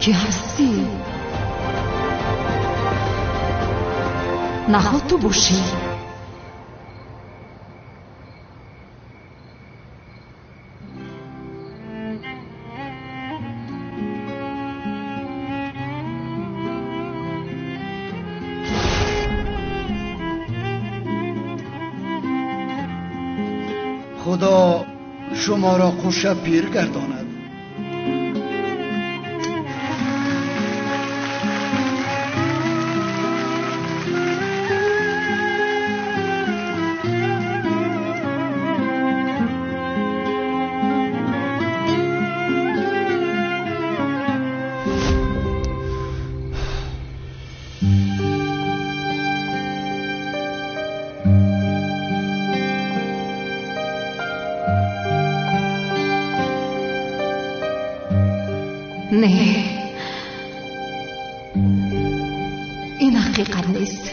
Ки ҳастӣ? Наход ту бошӣ? Худо шуморо қуша пир гардонад. Не, ин ҳақиқат нест.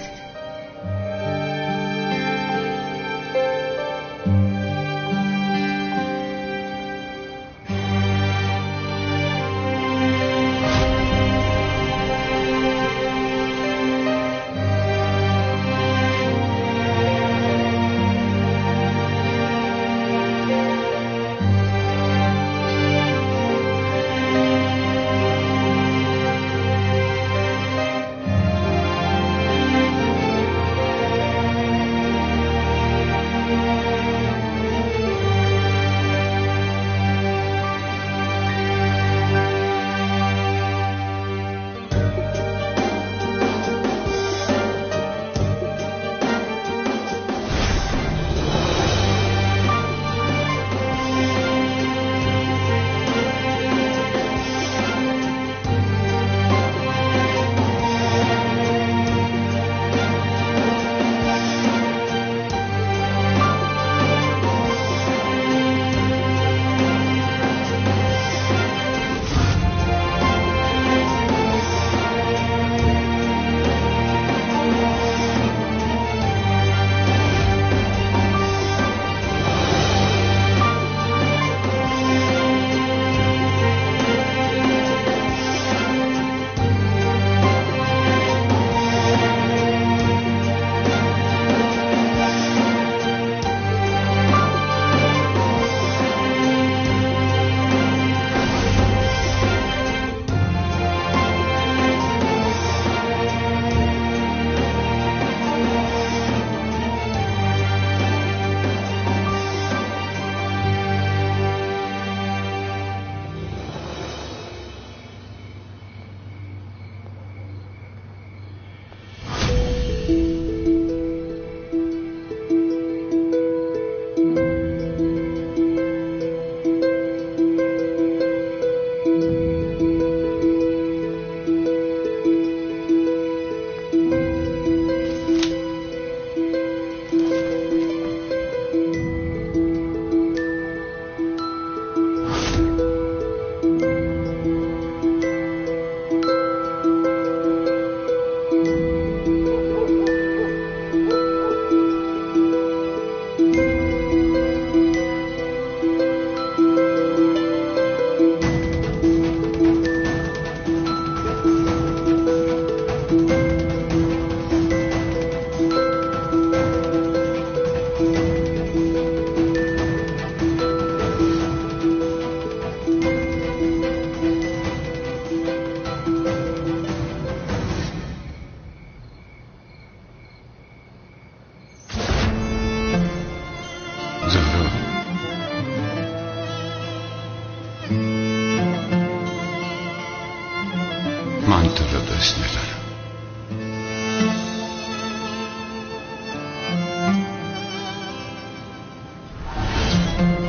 من تو را دوست ندارم.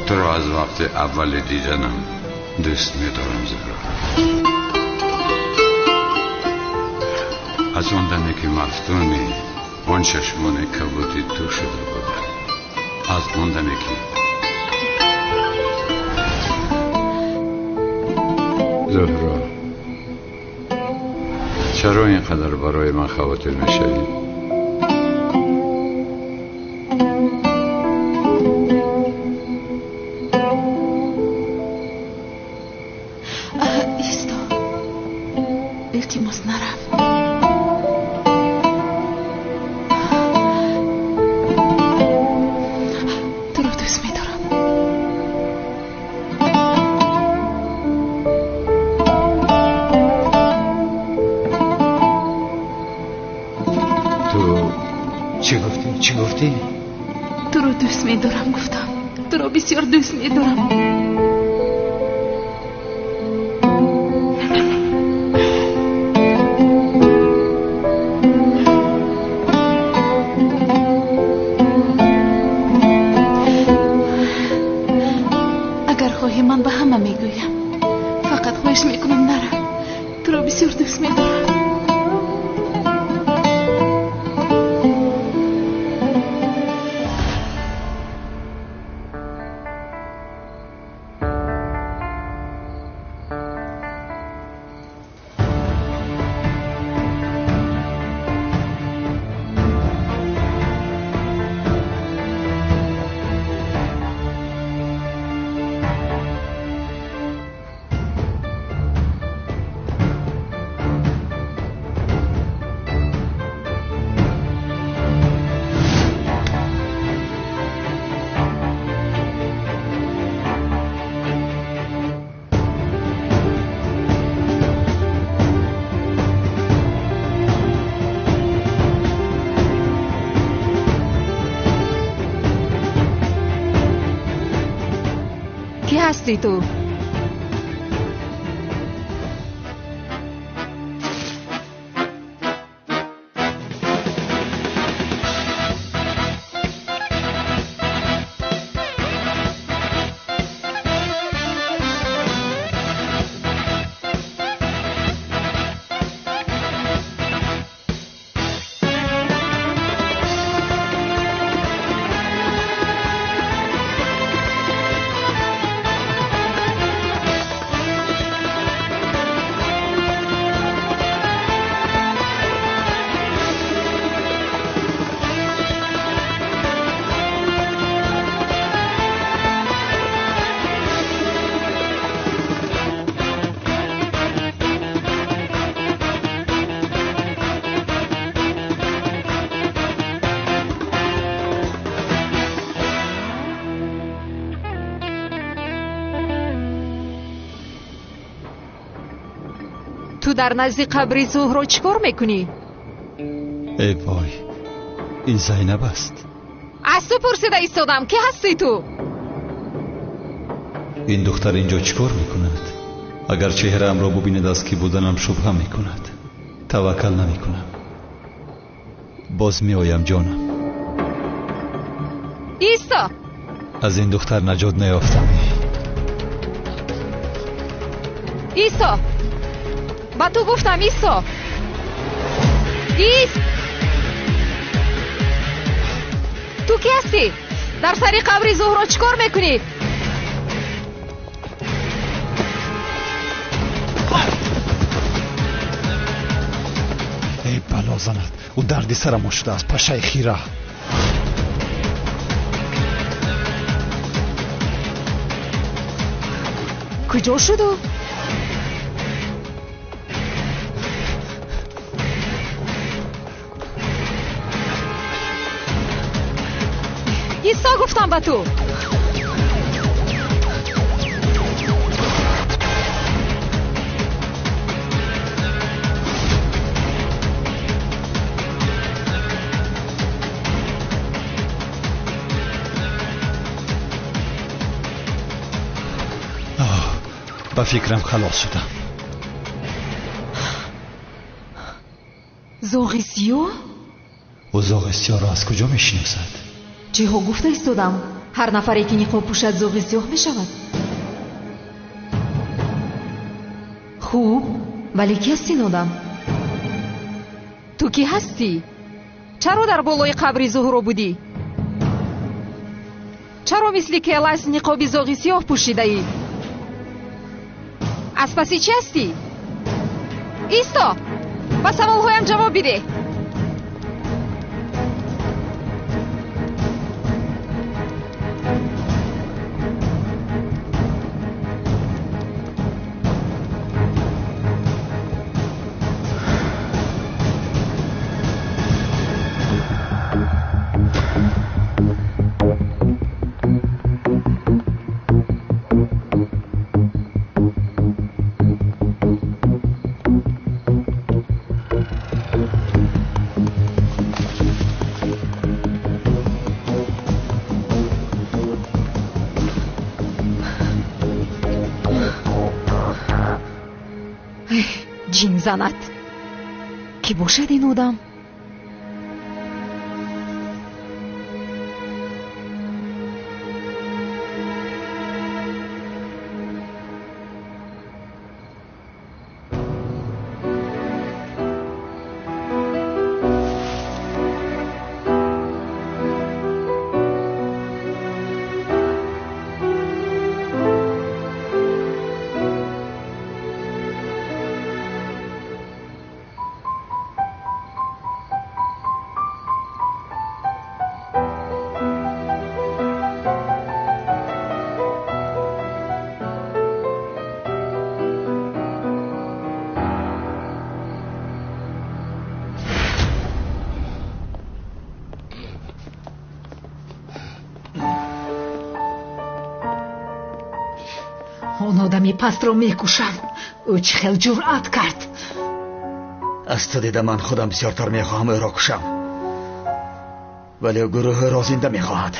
تو را از وقت اول دیدنم دوست می‌دارم زهرا. از آن دمی که مفتونی آن چشمان کبودی تو شده بودم، از آن دمی که زهرا، چرا اینقدر برای من خاطر میشوی؟ ایستا. Илтимос, нарав. Туро дӯст медорам. Ту чӣ гуфтӣ? Чӣ гуфтӣ? Туро дӯст медорам гуфтам. Туро бисёр дӯст медорам. Агар хоҳӣ ман ба ҳама мегӯям. Фақат хоҳиш мекунам нарав. Туро бисёр дӯст медорам. Кӣ ҳастӣ ту? Ту дар назди қабри Зуҳро чӣ кор мекунӣ? Эй вой, ин Зайнаб аст. Аз ту пурсида истодам, кӣ ҳастӣ ту? Ин духтар инҷо чӣ кор мекунад? Агар чеҳраамро бубинад, аз кӣ буданам шубҳа мекунад. Таваккал намекунам. Боз меоям, ҷонам. Исто! Аз ин духтар наҷот наёфтам. Исто! Ба ту гуфтам, исто! Ист! Ту кӣ ҳастӣ? Дар сари қабри Зуҳро чӣ кор мекунӣ? Эй бало занад, ӯ дарди сарамон шудааст, пашаи хира. Куҷо шуду? Исто гуфтам ба ту. Ба фикрам халос шудам. Зоғи сиёҳ? Ӯ зоғи сиёҳро аз куҷо мешиносад? Чиҳо гуфта истодам? Ҳар нафаре ки ниқоб пӯшад зоғи сиёҳ мешавад. Хуб, вале кӣ ҳасти ин одам? Ту кӣ ҳастӣ? Чаро дар болои қабри Зуҳро будӣ? Чаро мисли келас ниқоби зоғи сиёҳ пӯшидаӣ? Аз паси чӣ ҳастӣ? Исто! Ба саволҳоям ҷавоб бидеҳ. Ҷин занад. Кӣ бошад ин одам? Он одами пастро мекушам. Ӯ чӣ хел ҷуръат кард? Аз ту дида ман худам бисёртар мехоҳам ӯро кушам, вале гурӯҳ ӯро зинда мехоҳад.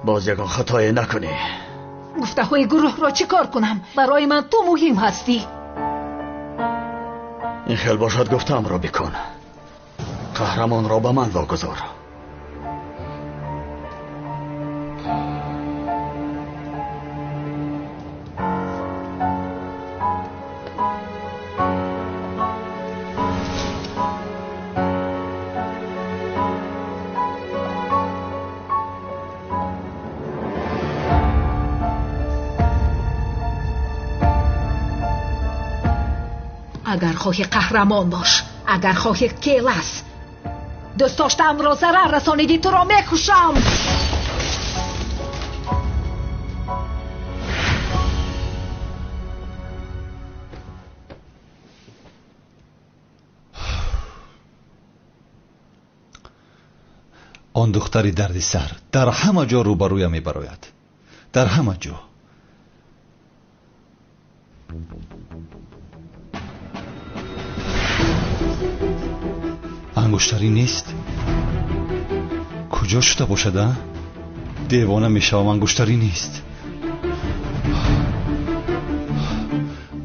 Боз ягон хатое накунӣ. Гуфтаҳои гурӯҳро чӣ кор кунам? Барои ман ту муҳим ҳастӣ. Ин хел бошад, гуфтаамро бикун. Қаҳрамонро ба ман вогузор. Агар хоҳӣ қаҳрамон бош, агар хоҳӣ келас. Дӯст доштаамро зарар расонидӣ, туро мекушам. Он духтари дардисар дар ҳама ҷо рӯбарӯя мебарояд. Дар ҳама ҷо. Ангуштарӣ нест? Куҷо шуда бошад, а? Девона мешавам, ангуштарӣ нест.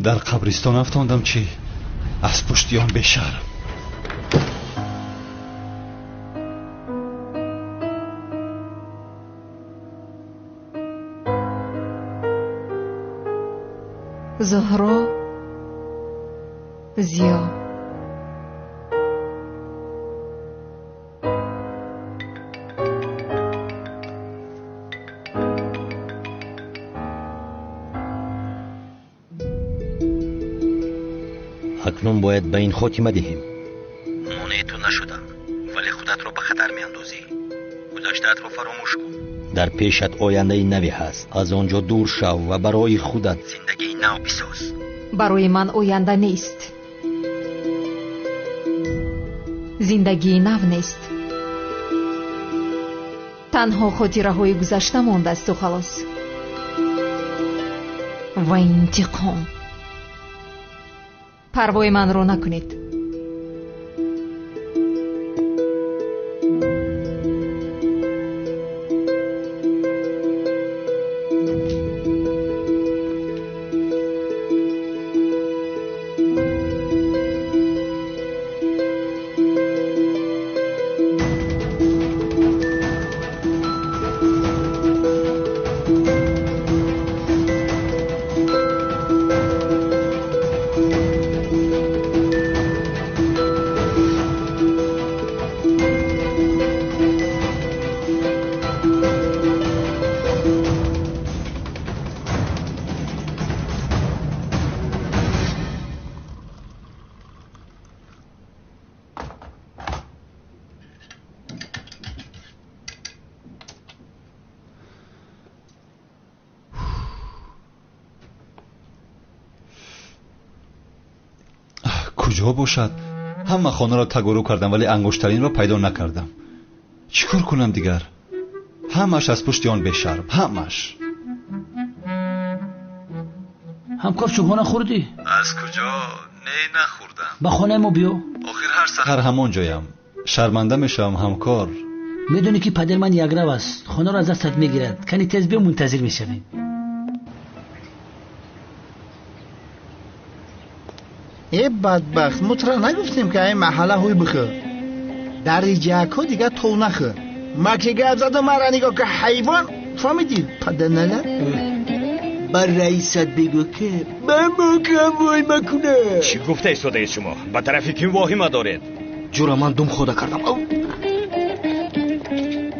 Дар қабристон афтондам чӣ? Аз пушти он бешарм. Зуҳро, Зиё. Акнун бояд ба ин хотима диҳем. Монеи ту нашудам, вале худатро ба хатар меандозӣ. Гузаштаатро фаромӯш кун. Дар пешат ояндаи наве ҳаст. Аз он ҷо дур шав ва барои худат зиндагии нав бисоз. Барои ман оянда нест. Зиндагии нав нест. Танҳо хотираҳои гузашта мондасту халос. Ва интиқом. Парвои манро накунед. Куҷо бошад? Ҳама хонаро тагуру кардам, вале ангуштаринро пайдо накардам. Чӣ кор кунам дигар? Ҳамаш аз пушти он бешарм, ҳамаш. Ҳамкор, чӯбона хӯрдӣ? Аз куҷо? Не, нахӯрдам. Ба хонаи мо биё. Охир ҳар саҳар ҳамон ҷоям. Шарманда мешавам, ҳамкор. Медонӣ ки падари ман якрав аст. Хонаро аз дастат мегирад. Кани тез биё, мунтазир мешавем. Э бадбахт, мо тура нагуфтем ки ай маҳалла ҳуй бихӯр. Дар риҷаакҳо дигар тов нахӯр. Ма ки гап задам, мара нигоҳ ки ҳайвон, фаҳмидӣ? Паданала? Ба раисат бигӯ ки ба мокам вой макунад. Чӣ гуфта истодаед шумо? Ба тарафи ким воҳима доред? Ҷура, ман дум хода кардам.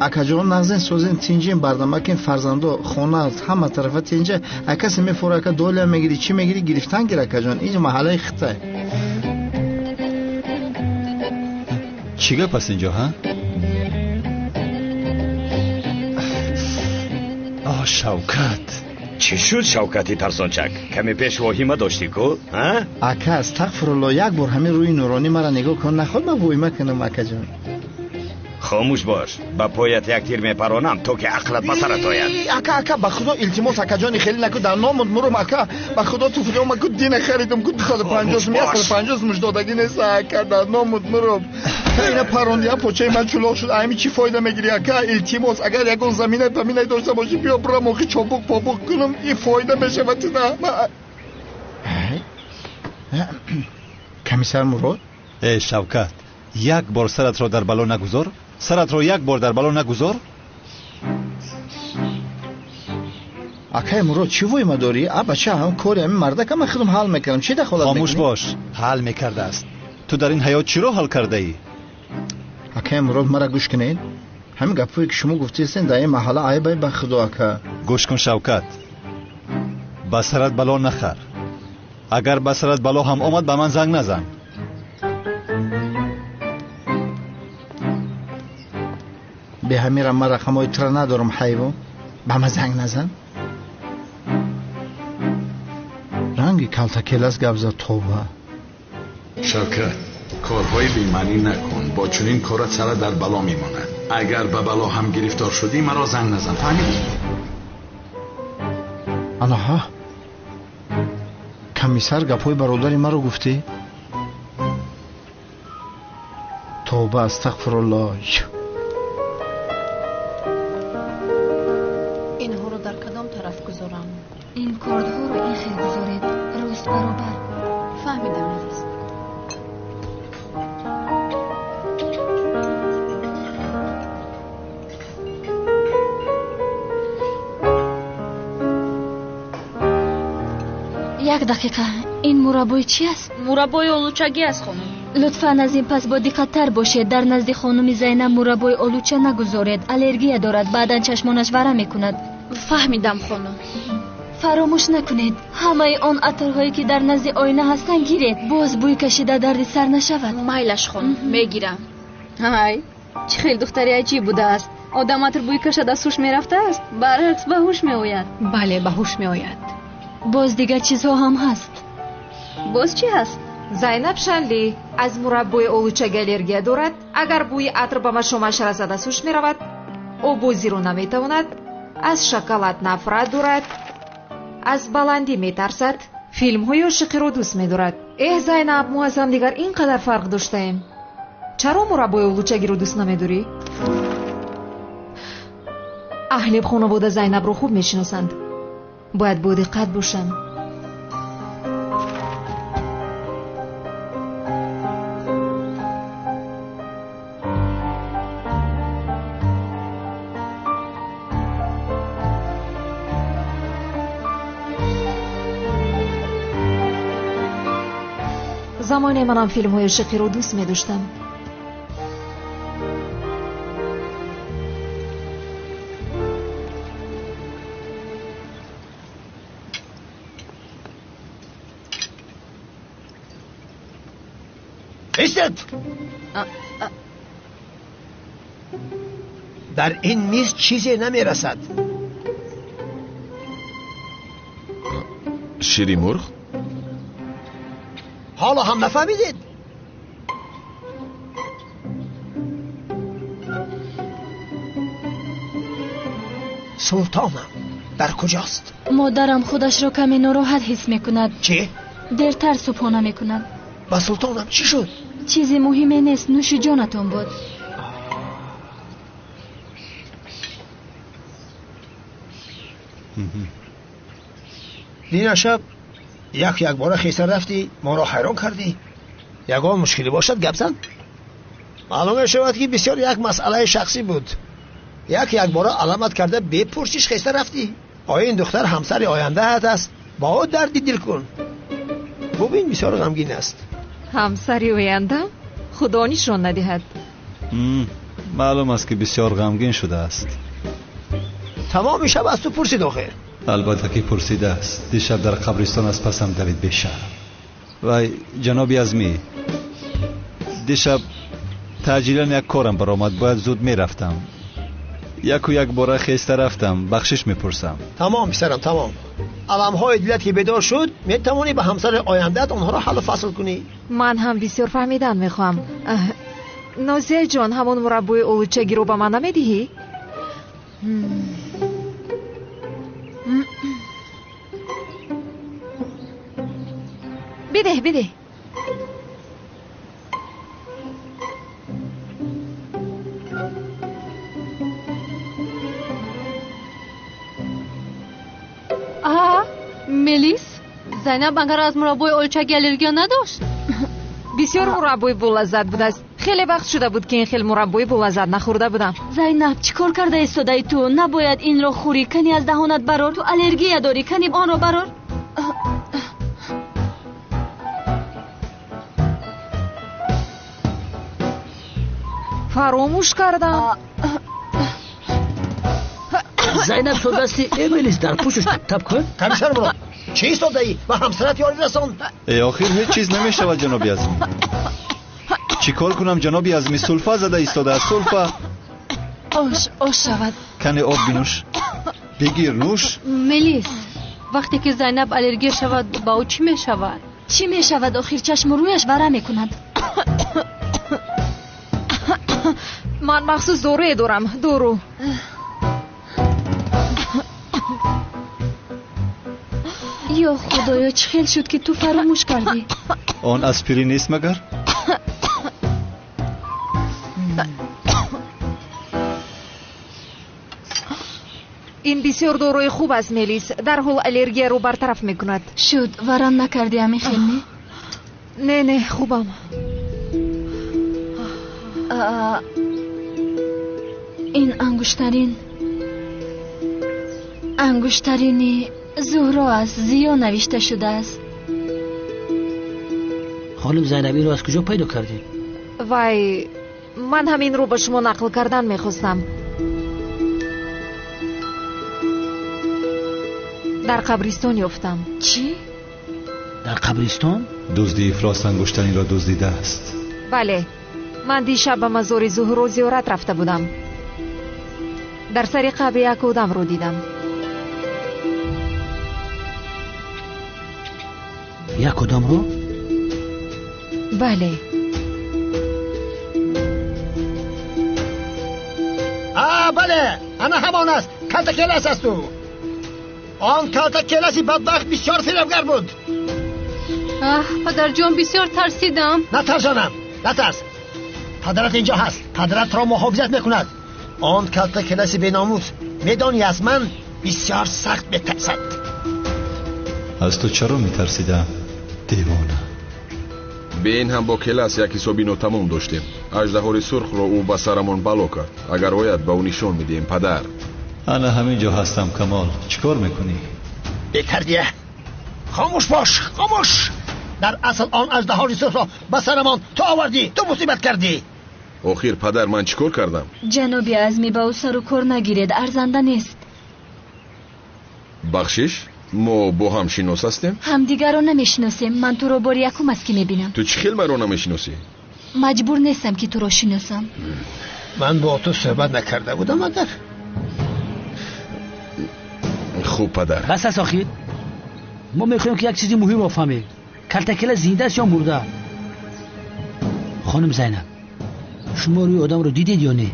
Акаҷон, нағзен созен, тинҷен, бардамакен, фарзандо, хона ҳама тарафа тинҷа. Акасе мефора, ака долия мегирӣ, чӣ мегирӣ, гирифтан гир, акаҷон. Инҷа маҳаллаи хитай. Чӣ гап аст инҷо, ҳа? О, Шавкат. Чӣ шуд, Шавкати тарсончак? Каме пеш воҳима доштӣ ку, ҳа? Ака, астағфирулло, як бор ҳамин рӯи нуронӣ мара нигоҳ кун, наход ман воҳима кунам, акаҷон. Хомӯш бош, ба поят як тир мепаронам, то ки ақлат ба сарат ояд. Ака, ака, ба худо илтимос, акаҷони, хеле наку, дар номуд мурум, ака. Ба худо туфлиёма ку дина харидам ку 250 сум, 150 сумш додагӣ нест, ака, дар номуд мурум. Ина паронди, а почаи ман чулоқ шуд, ами чӣ фоида мегирӣ, ака? Илтимос, агар ягон замина паминай дошта бошӣ, биё бирам, охи чобуқ побуқ кунам, и фоида мешавад туда. Комиссар Мурод? Э, Шавкат, як бор саратро дар бало нагузор. Саратро як бор дар бало нагузор. Акай Мурод, чӣ воима дорӣ? А бача, ҳам кори ҳамин мардака ман худам ҳал мекардам. Чӣ дахолат мекунӣ? Хомӯш бош, ҳал мекардааст. Ту дар ин ҳаёт чиро ҳал кардаӣ? Акай Мурод, мара гӯш кунед. Ҳамин гапҳое ки шумо гуфтаистен дар ин маҳалла айбай, ба худо, ака. Гӯш кун, Шавкат, ба сарат бало нахар. Агар ба сарат бало ҳам омад, ба ман занг назан. Беҳамира ман рақамҳои тура надорам, ҳайвон. Ба ман занг назан. Ранги калтакелас гап зад, тоба. Шавкат, корҳои бемаънӣ накун. Бо чунин корат сарат дар бало мемонад. Агар ба бало ҳам гирифтор шудӣ, маро занг назан, фаҳмидӣ? Анаҳа, комиссар гапҳои бародари маро гуфтӣ? Тоба, астағфируллоҳ. Инҳоро дар кадом тараф гузорам? Ин кордҳоро ин хел гузоред, рост баробар. Фаҳмидам, Мелис. Як дақиқа, ин мураббои чӣ аст? Мураббои олучагӣ аст, хонум. Лутфан аз ин пас бо диққаттар бошед. Дар назди хонуми Зайнаб мураббои олуча нагузоред. Аллергия дорад, баъдан чашмонаш варам мекунад. Фаҳмидам, хонум. Фаромӯш накунед, ҳамаи он атрҳое ки дар назди оина ҳастанд гиред. Боз бӯй кашида дарди сар нашавад. Майлаш, хонум, мегирам. Ҳай, чӣ хел духтари аҷиб будааст. Одам атр бӯй кашад, аз ҳуш мерафтааст, баръакс ба ҳуш меояд. Бале, ба ҳуш меояд. Боз дигар чизҳо ҳам ҳаст. Боз чӣ ҳаст? Зайнаб Шанли аз мураббои олучаги аллергия дорад. Агар бӯи атр ба машомаш расад, аз ҳуш меравад. Обозиро наметавонад. Аз шоколад нафрат дорад. Аз баландӣ метарсад. Филмҳои ошиқиро дӯст медорад. Эҳ, Зайнаб, мо аз ҳамдигар ин қадар фарқ доштаем. Чаро мураббои олучагиро дӯст намедорӣ? Аҳли хонавода Зайнабро хуб мешиносанд. Бояд бо диққат бошам. Замоне манам филмҳои ошиқиро дӯст медоштам. Истед! Дар ин миз чизе намерасад. Шири мурғ? Ҳоло ҳам нафаҳмидед? Султонам дар куҷост? Модарам худашро каме нороҳат ҳис мекунад. Чӣ? Дертар субҳона мекунад. Ба султонам чӣ шуд? Чизи муҳиме нест, нӯши ҷонатон буд. Дина шаб Як бора хеста рафтӣ, моро ҳайрон кардӣ. Ягон мушкилӣ бошад, гап зан. Маълум мешавад, ки бисёр як масъалаи шахсӣ буд. Як бора аламат карда бепурсиш хеста рафтӣ. Оё ин духтар ҳамсари ояндаат аст? Бо ӯ дарди дил кун. Бубин, бисёр ғамгин аст. Ҳамсари оянда? Худо нишон надиҳад. Маълум аст, ки бисёр ғамгин шудааст. Тамоми шаб аз ту пурсид охир. Албатта ки пурсидааст. Дишаб дар қабристон аз пасам давид бешарм. Вай, ҷаноби Азмӣ, дишаб таъҷилан як корам баромад, бояд зуд мерафтам. Яку як бора хеста рафтам, бахшиш мепурсам. Тамом писарам, тамом. Аламҳои дилат ки бедор шуд, метавонӣ ба ҳамсари ояндаат онҳоро ҳаллу фасл кунӣ. Ман ҳам бисёр фаҳмидан мехоҳам. Нозияҷон, ҳамон мураббои олучагиро ба ман намедиҳӣ? Бидеҳ, бидеҳ. Мелис, Зайнаб агар аз мураббои олучагӣ аллергия надошт? Бисёр мураббои болаззат будааст. Хеле вақт шуда буд, ки ин хел мураббои болаззат нахӯрда будам. Зайнаб, чӣ кор карда истодаи ту? Набояд инро хӯрӣ. Кани аз даҳонат барор. Ту аллергия дорӣ. Кани онро барор. Фаромӯш кардам. Зайнаб, ту дасти Эмилис дар пӯшиш тап кун. Комиссар Мурод, чӣ истодаӣ? Ба ҳамсарат ёрӣ расон. Э, охир ҳеҷ чиз намешавад, ҷаноби Азмӣ. Чӣ кор кунам, ҷаноби Азмӣ? Сулфа зада истодааст, сулфа. Ош, ош шавад. Кане об бинӯш. Бигир, нӯш. Мелис, вақте ки Зайнаб аллергия шавад, ба ӯ чӣ мешавад? Чӣ мешавад? Охир чашму рӯяш варам мекунад. Ман махсус доруе дорам, дору. Ё худоё, чӣ хел шуд, ки ту фаромӯш кардӣ? Он аспирин нест магар? Ин бисёр доруи хуб аст, Мелис. Дарҳол аллергияро бартараф мекунад. Шуд, варам накардӣ ҳамин хел, не? Не, не, хубам. Ин ангуштарин ангуштарини Зуҳро аст, зиё навишта шудааст. Хонум Зайнаб, инро аз куҷо пайдо кардӣ? Вай, ман ҳаминро ба шумо нақл кардан мехостам. Дар қабристон ёфтам. Чӣ? Дар қабристон? Дузди ифлос ангуштаринро дуздидааст. Бале, ман дишаб ба мазори Зуҳро зиёрат рафта будам. Дар сари қабри як одамро дидам. Як одамро? Бале. Бале, ана ҳамон аст. Калтакелас аст ӯ. Он калтакеласи бадбахт бисёр фиребгар буд. Аҳ, падарҷон, бисёр тарсидам. Натарс, ҷонам, натарс. Падарат инҷо ҳаст. Падаратро муҳофизат мекунад. Он калтакеласи беномус, медонӣ, аз ман бисёр сахт метарсад. Аз ту чаро метарсидам, девона? Бе ин ҳам бо келас як ҳисоби нотамом доштем. Аждаҳори сурхро ӯ ба сарамон бало кард. Агар ояд, ба ӯ нишон медиҳем, падар. Ана ҳамин ҷо ҳастам, Камол. Чӣ кор мекунӣ? Бетарбия, хомӯш бош, хомӯш. Дар асл он аждаҳори сурхро ба сарамон ту овардӣ, ту мусибат кардӣ. Охир, падар, ман чӣ кор кардам? Ҷаноби Азмӣ, ба ӯ сару кор нагиред, арзанда нест. Бахшиш, мо бо ҳам шинос ҳастем? Ҳамдигарро намешиносем. Ман туро бори якум аст, ки мебинам. Ту чӣ хел маро намешиносӣ? Маҷбур нестам, ки туро шиносам. Ман бо ту суҳбат накарда будам агар? Хуб, падар. Бас аст охир. Мо мехоҳем, ки як чизи муҳимро фаҳмем. Калтакела зинда аст ё мурда? Хонум Зайнаб, шумо рӯи одамро дидед ё не?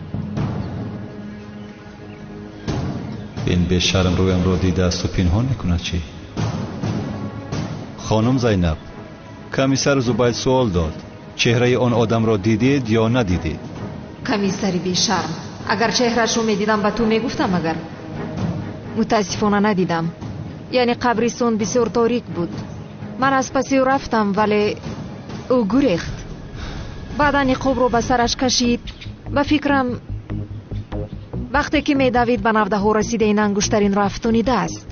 Ин бешарм рӯямро дидаасту пинҳон мекунад чӣ? Хонум Зайнаб, комиссар Зубайд суол дод: чеҳраи он одамро дидед ё надидед? Комиссари бешарм, агар чеҳрашро медидам, ба ту мегуфтам. Агар мутаассифона надидам. Яъне қабристон бисёр торик буд. Ман аз паси ӯ рафтам, вале ӯ гурехт. Баъдан ниқобро ба сараш кашид. Ба фикрам, вақте ки медавид ба навдаҳо расида ин ангуштаринро афтонидааст.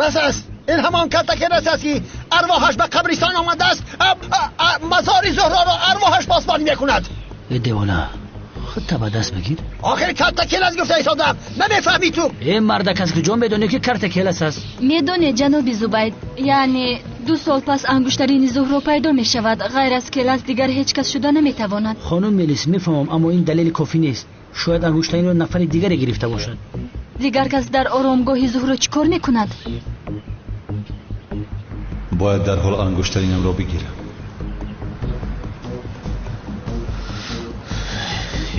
Бас аст! Ин ҳамон калтакелас аст, ки арвоҳаш ба қабристон омадааст. Мазори Зуҳроро арвоҳаш посбонӣ мекунад. Э девона, худта ба даст бигир. Охир калтакелас гуфта истодам, намефаҳмӣ ту. Э мардак, аз куҷо медонӣ, ки картакелас аст? Медонед, ҷаноби Зубайд, яъне 2 сол пас ангуштарини Зуҳро пайдо мешавад. Ғайр аз келас дигар ҳеҷ кас шуда наметавонад. Хонум Мелис, мефаҳмам, аммо ин далели кофӣ нест. Шояд ангуштаринро нафари дигаре гирифта бошад. Дигар кас дар оромгоҳи Зуҳро чӣ кор мекунад? Бояд дарҳол ангуштаринамро бигирам.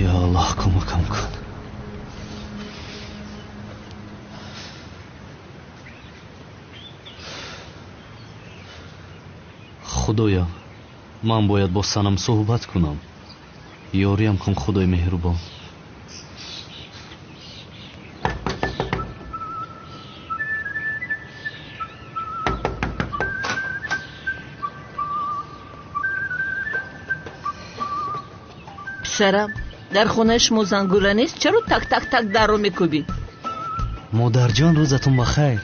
Ё Аллоҳ, кӯмакам кун. Худоё, ман бояд бо Санам суҳбат кунам. Ёриям кун, Худои меҳрубон. Писарам, дар хонаи шумо зангула нест? Чаро так так так дарро мекӯбӣ? Модарҷон, рӯзатон ба хайр.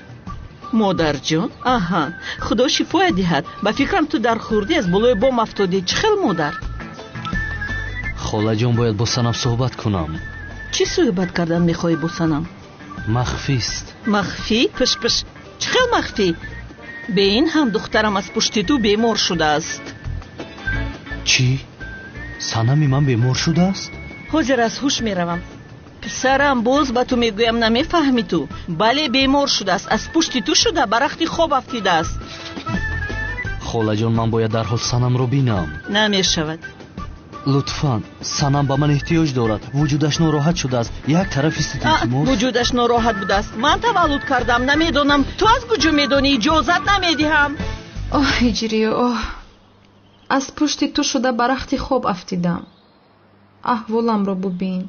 Модарҷон? Аҳа, худо шифоя диҳад. Ба фикрам, ту дар хурдӣ аз болои бом афтодӣ. Чӣ хел модар? Холаҷон, бояд бо Санам суҳбат кунам. Чӣ суҳбат кардан мехоҳӣ бо Санам? Махфист. Махфӣ? Пиш-пиш, чӣ хел махфӣ? Бе ин ҳам духтарам аз пушти ту бемор шудааст. Чӣ? Санами ман бемор шудааст? Ҳозир аз ҳуш меравам. Писарам, боз ба ту мегӯям, намефаҳмӣ ту. Бале, бемор шудааст, аз пушти ту шуда ба рахти хоб афтидааст. Холаҷон, ман бояд дарҳол Санамро бинам. Намешавад. Лутфан, Санам ба ман эҳтиёҷ дорад. Вуҷудаш нороҳат шудааст. Як тарафи илтимос. Вуҷудаш нороҳат будааст. Ман таваллуд кардам, намедонам. Ту аз куҷо медонӣ? Иҷозат намедиҳам. Оҳ, Ҳиҷрӣ, оҳ, аз пушти ту шуда ба рахти хоб афтидам. Аҳволамро бубин.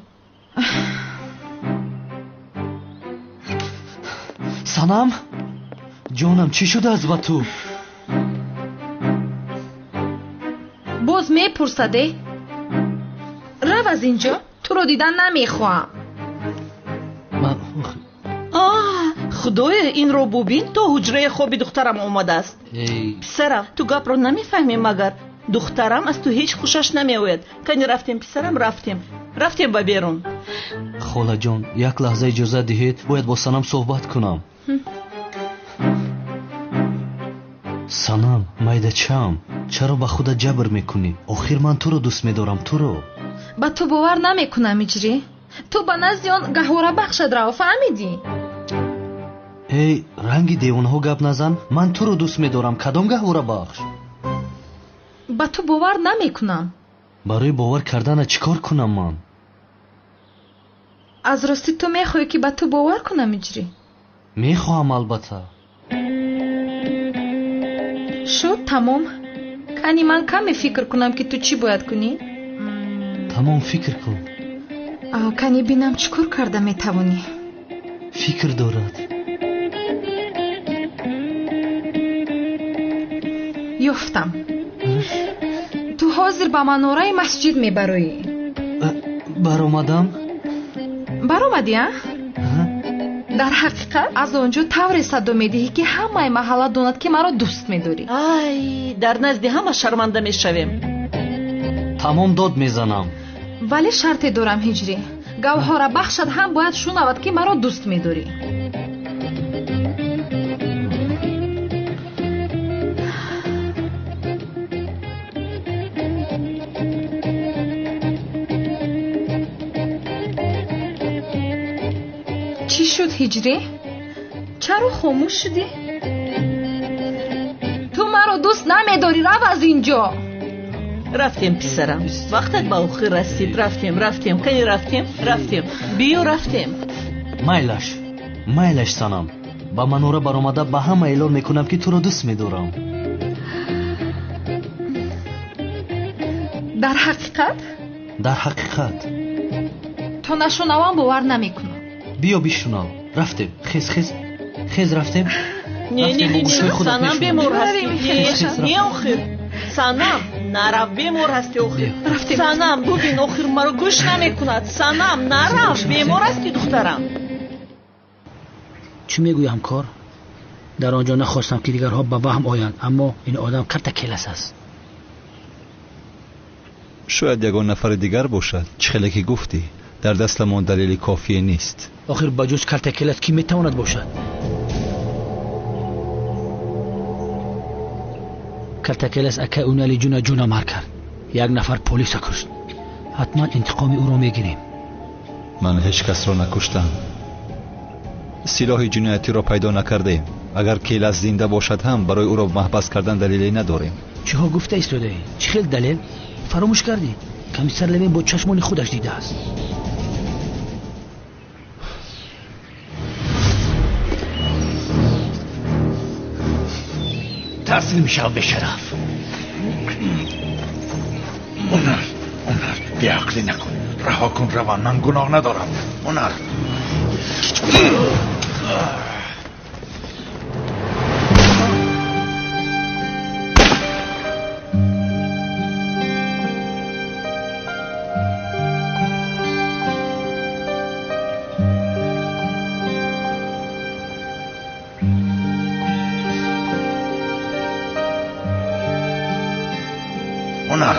Санам, ҷонам, чӣ шудааст ба ту? Боз мепурсаде? Рав аз инҷо, туро дидан намехоҳам. Худоё, инро бубин, то ҳуҷраи хоби духтарам омадааст. Писарам, ту гапро намефаҳмӣ магар? Духтарам аз ту ҳеҷ хушаш намеояд. Кани рафтем, писарам, рафтем. Рафтем ба берун. Холаҷон, як лаҳза иҷозат диҳед, бояд бо Санам суҳбат кунам. Санам, майдачам, чаро ба худат ҷабр мекунӣ? Охир ман туро дӯст медорам, туро. Ба ту бовар намекунам, Иҷрӣ. Ту ба назди он гаҳворабахшат рав, фаҳмидӣ? Эй, ранги девонаҳо гап назан. Ман туро дӯст медорам. Кадом гаҳворабахш? Ба ту бовар намекунам. Барои бовар кардана чӣ кор кунам ман? Аз ростӣ ту мехоҳӣ, ки ба ту бовар кунам, Иҷрӣ? Мехоҳам, албатта. Шуд, тамом. Кани ман каме фикр кунам, ки ту чӣ бояд кунӣ? Тамом, фикр кун. Кани бинам, чӣ кор карда метавонӣ? Фикр дорад. Ёфтам. Ту ҳозир ба манораи масҷид мебароӣ. Баромадам? Баромадӣ, а? Дар ҳақиқат аз он ҷо тавре садо медиҳӣ, ки ҳамаи маҳалла донад, ки маро дӯст медорӣ. Ай, дар назди ҳама шарманда мешавем. Тамом, дод мезанам. Вале шарте дорам, Ҳиҷрӣ. Гавҳорабахшат ҳам бояд шунавад, ки маро дӯст медорӣ. Чӣ шуд, Ҳиҷрӣ? Чаро хомӯш шудӣ? Ту маро дӯст намедорӣ, рав аз инҷо. Рафтем, писарам, вақтат ба охир расид. Рафтем, рафтем, кани рафтем, рафтем, биё, рафтем. Майлаш, майлаш, Санам. Ба манора баромада ба ҳама эълон мекунам, ки туро дӯст медорам. Дар ҳақиқат? Дар ҳақиқат. То нашунавам, бовар намекунам. Биё бишунав. Рафтем, хез, хез, хез, рафтем. Не, не, не, Санам, бемор ҳастӣ. Не, охир. Санам, нарав, бемор ҳастӣ охир. Санам, бубин, охир маро гӯш намекунад. Санам, нарав, бемор ҳастӣ, духтарам. Чӣ мегӯӣ, ҳамкор? Дар он ҷо нахостам, ки дигарҳо ба ваҳм оянд, аммо ин одам карта келас аст. Шояд ягон нафари дигар бошад. Чӣ хеле ки гуфтӣ, дар дастамон далели кофие нест. Охир ба ҷуз карта келас кӣ метавонад бошад? Калтакелас акай унали ҷуна ҷуна мар кард. Як нафар полиса кушт. Ҳатман интиқоми ӯро мегирем. Ман ҳеҷ касро накуштам. Силоҳи ҷиноятиро пайдо накардаем. Агар Келас зинда бошад ҳам, барои ӯро маҳбас кардан далеле надорем. Чиҳо гуфта истодаӣ? Чӣ хел далел? Фаромӯш кардӣ? Комиссар Левин бо чашмони худаш дидааст. Таслим шав, бешараф. Онар, Онар, беақлӣ накун. Раҳо кун, раван, ман гуноҳ надорам. Онар. Онар.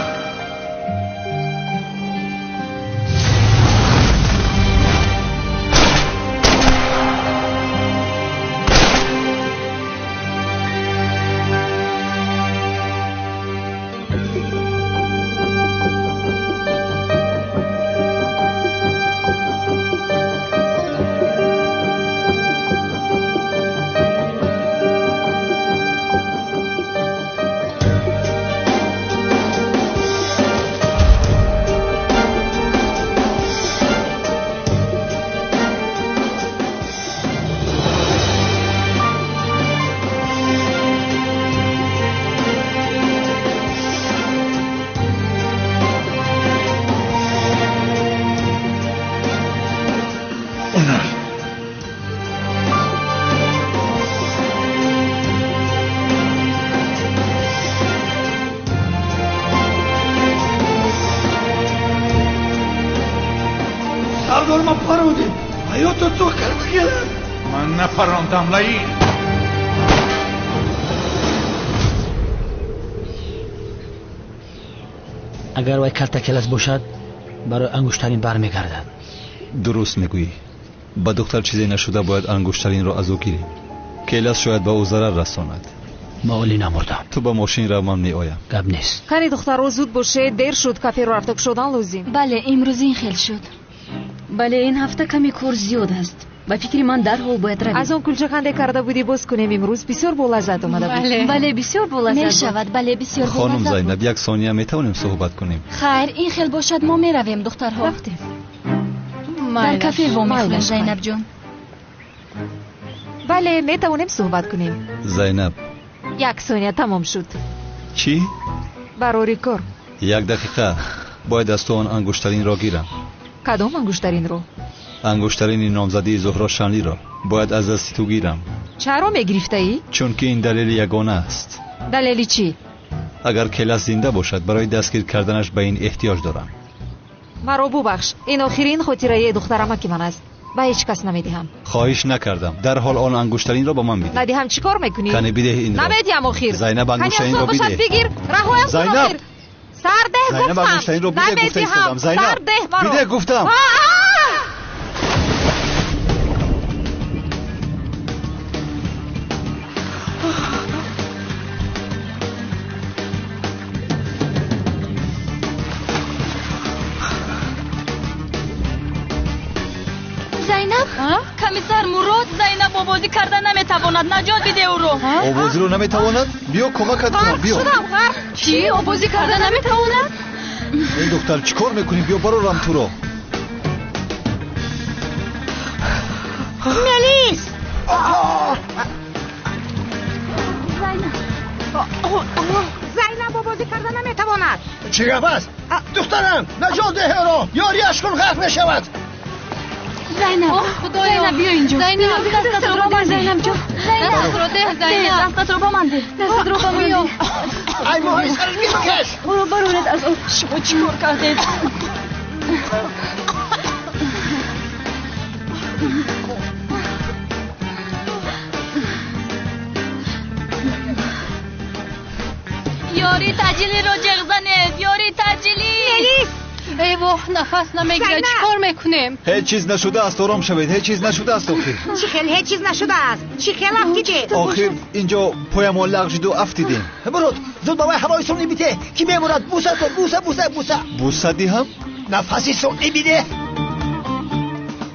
Сардор, ман парондем. Ҳаёто ту кардагелам. Ман напарондам, лаин. Агар вай калтакелас бошад, барои ангуштарин бармегардад. Дуруст мегӯӣ. Ба духтар чизе нашуда, бояд ангуштаринро аз ӯ гирем. Келас шояд ба ӯ зарар расонад. Ма олӣ намурдам. Ту ба мошин рав, ман меоям. Гап нест. Кани, духтаро, зуд бошед, дер шуд, каферо рафта кушодан лозим. Бале, имрӯз ин хел шуд. Бале, ин ҳафта каме кор зиёд аст. Ба фикри ман, дарҳол бояд равем. Аз он кулчаканде карда будӣ, боз кунем имрӯз. Бисёр болаззат омада буд. Бале, бисёр болаззат. Мешавад, бале, бисёр Хонум болаззат. Зайнаб, як сония метавонем суҳбат кунем? Хайр, ин хел бошад, мо меравем, духтарҳо. Рафтем. Дар кафе вомехӯрем, Майлаш. Зайнабҷон. Бале, метавонем суҳбат кунем. Зайнаб. Як сония, тамом шуд. Чӣ? Барори кор. Як дақиқа, бояд аз ту он ангуштаринро гирам. Кадом ангуштаринро? Ангуштарини номзадии Зуҳро Шанлиро бояд аз дасти ту гирам. Чаро мегирифтаӣ? Чунки ин далели ягона аст. Далели чӣ? Агар Келас зинда бошад, барои дастгир карданаш ба ин эҳтиёҷ дорам. Маро бубахш, ин охирин хотираи духтарамаки ман аст, ба ҳеҷ кас намедиҳам. Хоҳиш накардам. Дарҳол он ангуштаринро ба ман бидеҳ. Надиҳам, чӣ кор мекунӣ? Кане, бидеҳ инро. Намедиҳам охир. Зайнаб, ангуштаринро Кани, бошад, бидеҳ. бигир, раҳоям кун. Зайнаб! Охир сардеҳ Зайнаб, гуфтам. ангуштаринро бидеҳ, гуфта Намедиҳам. истодам. Зайнаб, Сардеҳ маро. бидеҳ гуфтам. Зайнаб, комиссар Мурод, Зайнаб обозӣ карда наметавонад, наҷот биде ӯро. Овозиро наметавонад? Биё, кӯмакат кунам, биё. Шудам ғарқ. Чӣ, обозӣ карда наметавонад? Эй духтар, чӣ кор мекунӣ? Биё, барорам туро. Мелис! Зайнаб обозӣ карда наметавонад. Чӣ гап аст? Духтарам, наҷот деҳ ӯро, ёрияш кун, ғарқ мешавад. Зайнаб, Зайнаб, биё инҷо. Зайнаб, дастатро ба ман деҳ. Зайнаб ҷон, дастатро деҳ, Зайнаб. Дастатро ба ман деҳ. Дастатро ба ман деҳ. Ай, моҳи сараш бикаш. Ӯро бароред аз об. Шумо чӣ кор кардед? Ёри таъҷилиро ҷеғ занед, ёри таъҷилӣ. Мелис! Эй воҳ, нафас намегирад, чӣ кор мекунем? Ҳеҷ чиз нашудааст, ором шавед, ҳеҷ чиз нашудааст охир. Чӣ хел ҳеҷ чиз нашудааст? Чӣ хел афтидед? Охир инҷо поямон лағжиду афтидем. Мурод, зуд ба вай ҳавои сунъӣ бите, ки мемурад. Буса, буса, буса, буса. Буса диҳам? Нафаси сунъӣ биде.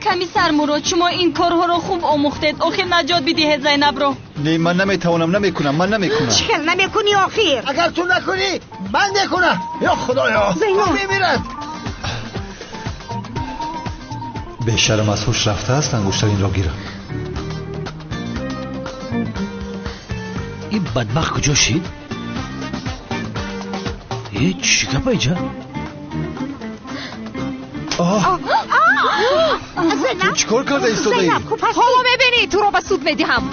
Комиссар Мурод, шумо ин корҳоро хуб омӯхтед. Охир наҷот бидиҳед Зайнабро. Не, ман наметавонам, намекунам, ман намекунам. Чӣ хел намекунӣ охир? Агар ту накунӣ, ман мекунам. Ё Худоё, Зайнаб мемирад. Бешарм аз ҳуш рафтааст, ангуштаринро гирам. Ин бадбахт куҷо шид? Э, чӣ гапа иҷа? Ту чӣ кор карда истодаӣ? Ҳоло мебинӣ, туро ба суд медиҳам.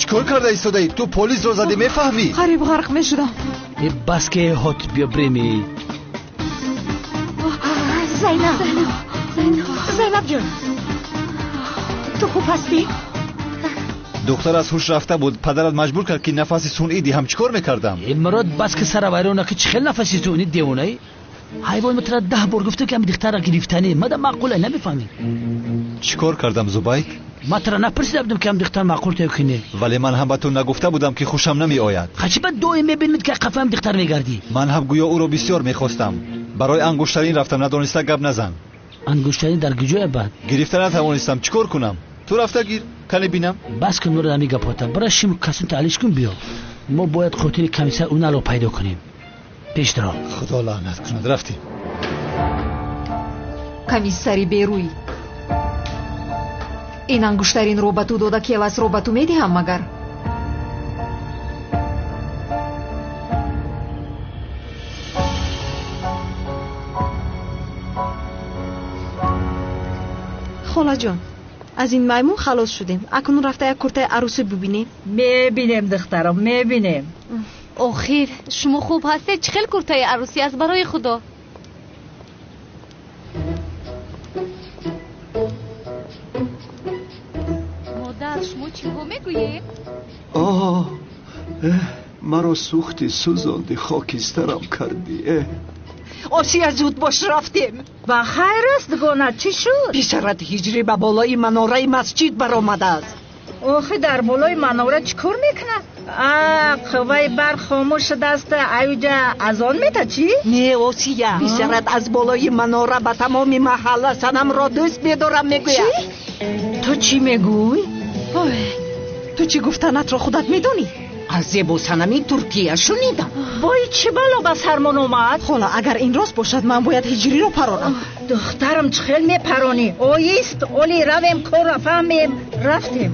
Чӣ кор карда истодаӣ? Ту полисро задӣ, мефаҳмӣ? Қариб ғарқ мешудам. Э, бас ки ҳот, биё биреми. Зайнаб, Зайнаб ҷон, ту хуб ҳастӣ? Духтар аз ҳуш рафта буд, падарат маҷбур кард, ки нафаси сунъӣ диҳам. Чӣ кор мекардам? Э, Мурод, бас ки сара вайрон накӣ, чӣ хел нафаси сунъӣ, девонаӣ? Ҳайвон, ма тра 10 бор гуфтам, ки ами духтарра гирифтанӣ мада маъқула, намефаҳмӣ? Чӣ кор кардам, Зубайд? Ма тра напурсида будам, ки ам духтар маъқул таю ки не. Вале ман ҳам ба ту нагуфта будам, ки хушам намеояд. Хачи ба доим мебинед, ки қафаам духтар мегардӣ? Ман ҳам гӯё ӯро бисёр мехостам. Барои ангуштарин рафтам, надониста гап назан. Ангуштарин дар куҷоя бад? Гирифта натавонистам, чӣ кор кунам? Ту рафта гир, кане бинам. Бас кун, Мурод, ами гапота. Бара шим касун таълиш кун, биё. Мо бояд қотили комиссар Уналро пайдо кунем. Пеш даро. Худо лаънат кунад, рафтем. Комиссари берӯй, ин ангуштаринро ба ту дода, келасро ба ту медиҳам магар? Холаҷон, аз ин маймун халос шудем. Акнун рафта як куртаи арӯсӣ бубинем. Мебинем, духтарам, мебинем. Охир шумо хуб ҳастед? Чӣ хел куртаи арӯсӣ аст, барои худо? Модар, шумо чиҳо мегӯед? Оҳ, маро сӯхти, сӯзонди, хокистарам кардӣ. Осия, зуд бош, рафтем. Ба хайр аст, дугона, чӣ шуд? Писарат ҳиҷрӣ ба болои манораи масҷид баромадааст. Охи, дар болои манора чӣ кор мекунад? А, қувваи барқ хомӯш шудааст, аюҷа азон мета чӣ? Не, Осия, писарат аз болои манора ба тамоми маҳалла санамро дӯст медорам мегӯяд. Ту чӣ мегӯй? Ту чӣ гуфтанатро худат медонӣ? Аз зебо санами Туркия шунидам. Вой, чӣ бало ба сармон омад? Хола, агар ин рост бошад, ман бояд ҳиҷриро паронам. Духтарам, чӣ хел мепаронӣ? Оист, оли равем, корро фаҳмем. Рафтем.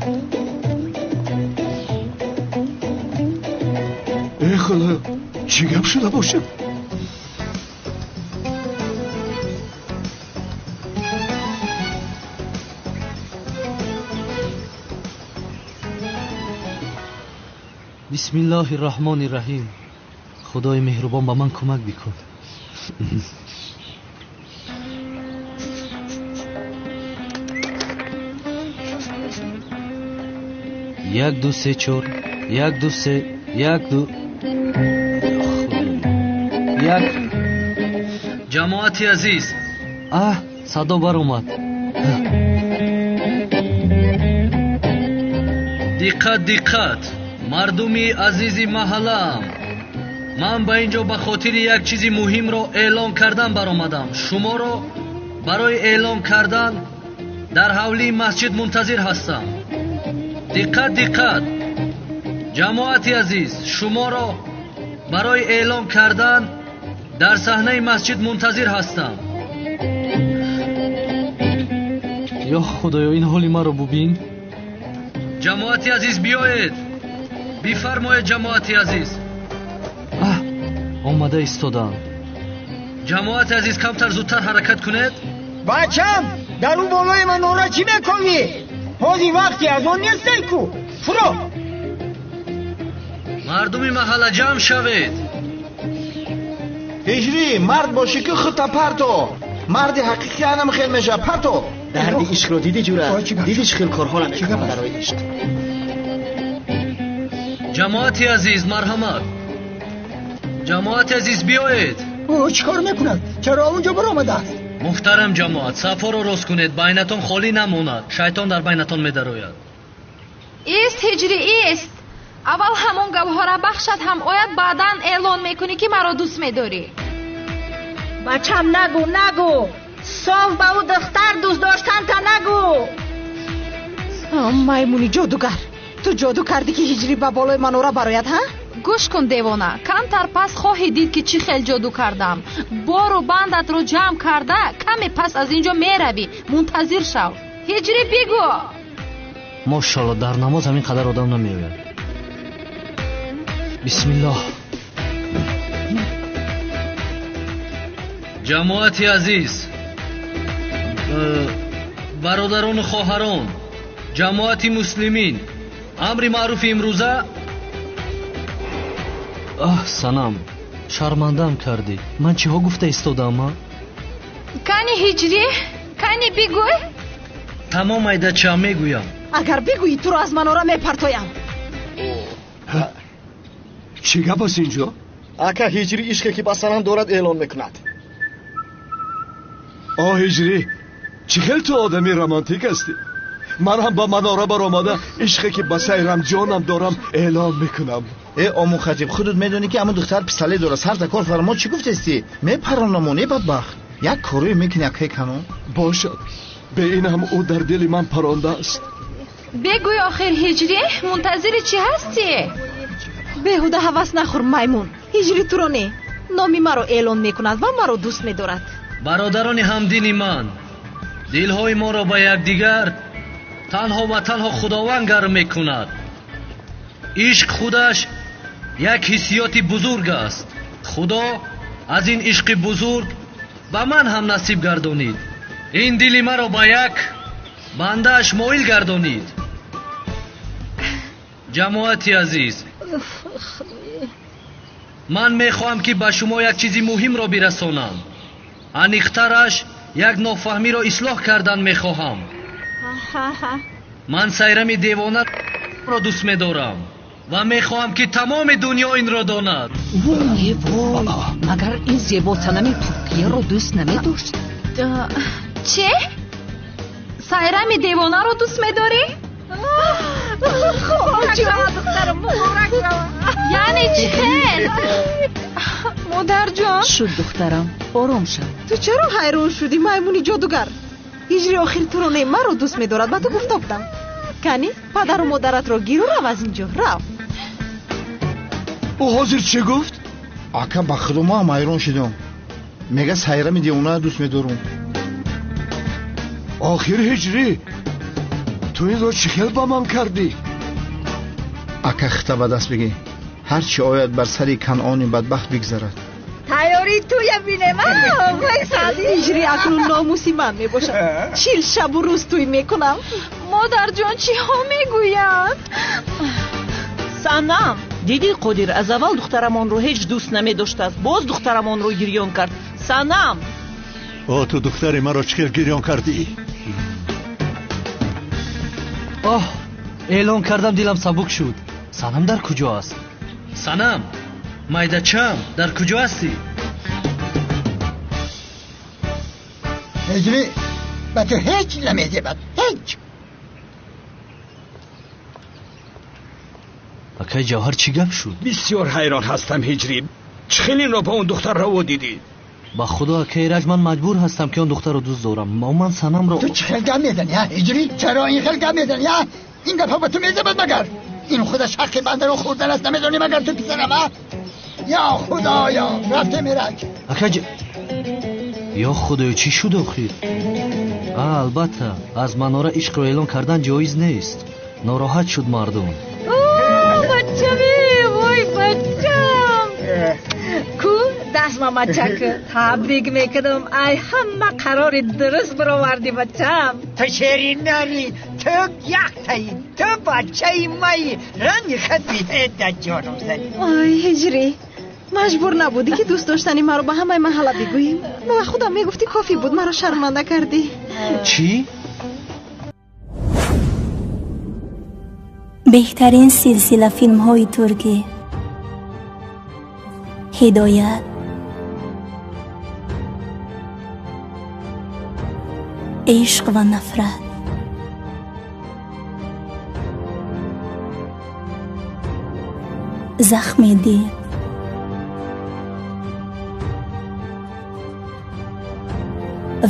Э, худоё, чӣ гап шуда бошад? Бисмиллоҳи раҳмони раҳим. Худои меҳрубон, ба ман кӯмак бикун. Як, ду, се, чор, як, ду, се, як, ду, як. Ҷамоати азиз, аҳ, садо баромад. Диққат, диққат, мардуми азизи маҳаллаам, ман ба ин ҷо ба хотири як чизи муҳимро эълон кардан баромадам. Шуморо барои эълон кардан дар ҳавлии масҷид мунтазир ҳастам. Диққат, диққат, ҷамоати азиз, шуморо барои эълон кардан дар саҳнаи масҷид мунтазир ҳастам. Ё Худоё, ин ҳоли маро бубин. Ҷамоати азиз, биёед, бифармоед. Ҷамоати азиз, аҳ, омада истодам. Ҷамоати азиз, камтар зудтар ҳаракат кунед. Бачам, Дар ӯ болои манора чӣ мекунӣ? Ҳозир вақти аз он нестай ку. Фуро. Мардуми маҳалла ҷамъ шавед. Ҳиҷрӣ, мард бошӣ ки худта парто. Марди ҳақиқӣ анам хел мешавад. Парто. Дарди ишқро дидӣ ҷура? Дидӣ чӣ хел корҳоро мекунад барои ишқ? Ҷамоати азиз, марҳамат. Ҷамоати азиз, биёед. Ӯ чӣ кор мекунад? Чаро онҷо баромадааст? Муҳтарам ҷамоат, сафҳоро рост кунед, байнатон холӣ намонад. Шайтон дар байнатон медарояд. Ист, Ҳиҷрӣ, ист. Аввал ҳамон гавҳара бахшат ҳам ояд, баъдан эълон мекунӣ ки маро дӯст медорӣ. Бачам, нагӯ, нагӯ. Соф ба ӯ духтар дӯст доштанта нагӯ. Маймуни ҷодугар, ту ҷоду кардӣ ки Ҳиҷрӣ ба болои манора барояд, ҳа? Гӯш кун, девона, камтар пас хоҳӣ дид ки чӣ хел ҷоду кардам. Бору бандатро ҷамъ карда, каме пас аз ин ҷо меравӣ. Мунтазир шав. Ҳиҷрӣ, бигӯ. Мошалло, дар намоз ҳамин қадар одам намеояд. Бисмиллоҳ. Ҷамоати азиз, бародарону хоҳарон, ҷамоати муслимин, амри маъруфи имрӯза. Аҳ, Санам, шармандаам кардӣ. Ман чиҳо гуфта истодаам, а? Кани Ҳиҷрӣ, кани бигӯй. Тамом, айдача, мегӯям. Агар бигӯӣ, туро аз манора мепартоям. Чӣ гап аст инҷо? Ака, Ҳиҷрӣ ишқе ки ба Санам дорад эълон мекунад. О, Ҳиҷрӣ, чӣ хел ту одами романтик ҳастӣ. Ман ҳам ба манора баромада ишқе ки ба Сайрамҷонам дорам эълон мекунам. Э, омӯ хатиб, худут медонӣ ки ҳамон духтар пистолет дорад. Сарта кор фармо, чӣ гуфтести? Мепаронамон, э бадбахт. Як корое мекунӣ, акай канон. Бошад, бе ин ҳам ӯ дар дили ман парондааст. Бегӯй охир, Ҳиҷрӣ, мунтазири чӣ ҳастӣ? Беҳуда ҳавас нахӯр, маймун. Ҳиҷрӣ туро не, номи маро эълон мекунад ва маро дӯст медорад. Бародарони ҳамдини ман, дилҳои моро ба якдигар танҳо ва танҳо Худованд гарм мекунад. Ишқ худаш як ҳиссиёти бузург аст. Худо аз ин ишқи бузург ба ман ҳам насиб гардонид. Ин дили маро ба як бандааш моил гардонид. Ҷамоати азиз, ман мехоҳам ки ба шумо як чизи муҳимро бирасонам. Аниқтараш, як нофаҳмиро ислоҳ кардан мехоҳам. Ман Сайрами девонаро дӯст медорам ва мехоҳам ки тамоми дунё инро донад. Вой, вой, магар ин зебо Санами Туркияро дӯст намедошт? Чӣ? Сайрами девонаро дӯст медорӣ? Яъне чӣ хел? Модарҷон. Шуд, духтарам, ором шав. Ту чаро ҳайрон шудӣ, маймуни ҷодугар? Ҳиҷри охир туро не, маро дӯст медорад, ба ту гуфта будам. Кани, падару модаратро гиру рав аз ин ҷо, рав. Ӯ ҳозир чӣ гуфт? Ака, ба худо мо ҳам ҳайрон шудам. Мега Сайрами девонаро дӯст медорам. Охир Ҳиҷрӣ, ту инро чӣ хел ба ман кардӣ? Ака, хита ба даст бигӣ. Ҳар чӣ ояд бар сари Канъони бадбахт бигзарад. Тайёрӣ туя бинем. Ҳиҷрӣ акнун номуси ман мебошад. 40 шабу рӯз тӯй мекунам. Модарҷон, чиҳо мегӯянд? Санам, дидӣ Қодир аз аввал духтарамонро ҳеҷ дӯст намедоштааст, боз духтарамонро гирён кард. Санам! О, ту духтари маро чӣ хел гирён кардӣ? Оҳ, эълон кардам, дилам сабук шуд. Санам дар куҷо аст? Санам, майдачам, дар куҷо ҳастӣ? Ҳиҷрӣ, ба ту ҳеҷ намезебад, ҳеҷ. Акай Ҷавҳар, чӣ гап шуд? Бисёр ҳайрон ҳастам, Ҳиҷрӣ. Чӣ хел инро ба он духтар раво дидӣ? Ба худо, акай Раҷ, ман маҷбур ҳастам ки он духтарро дӯст дорам. Ман Санамро. Ту чӣ хел гап мезанӣ, ҳа Ҳиҷрӣ? Чаро ин хел гап мезанӣ, ҳа? Ин гапҳо ба ту мезебад магар? Ин худаш ҳаққи бандаро хӯрдан аст, намедонӣ магар ту писарам, ҳа? Ё худоё, рафтем Ираҷ. Акай, ё худоё, чӣ шуд охир? А, албатта, аз манора ишқро эълон кардан ҷоиз нест. Нороҳат шуд мардум. Бачаме, вой бачам. Ку Даст мамачак, табрик мекунам. Ай ҳама қарори дуруст баровардӣ, бачам. Ту шерин нарӣ, ту яктаи, ту бачаи маи. Ранги хат биҳеда ҷонам зани. Ой, ҳиҷрӣ, маҷбур набудӣ ки дӯст доштани маро ба ҳамаи маҳалла бигӯӣ. Ба худам мегуфтӣ кофӣ буд, маро шарманда кардӣ. Чӣ? Беҳтарин силсила филмҳои туркӣ. Ҳидоят, ишқ ва нафрат, захми дил,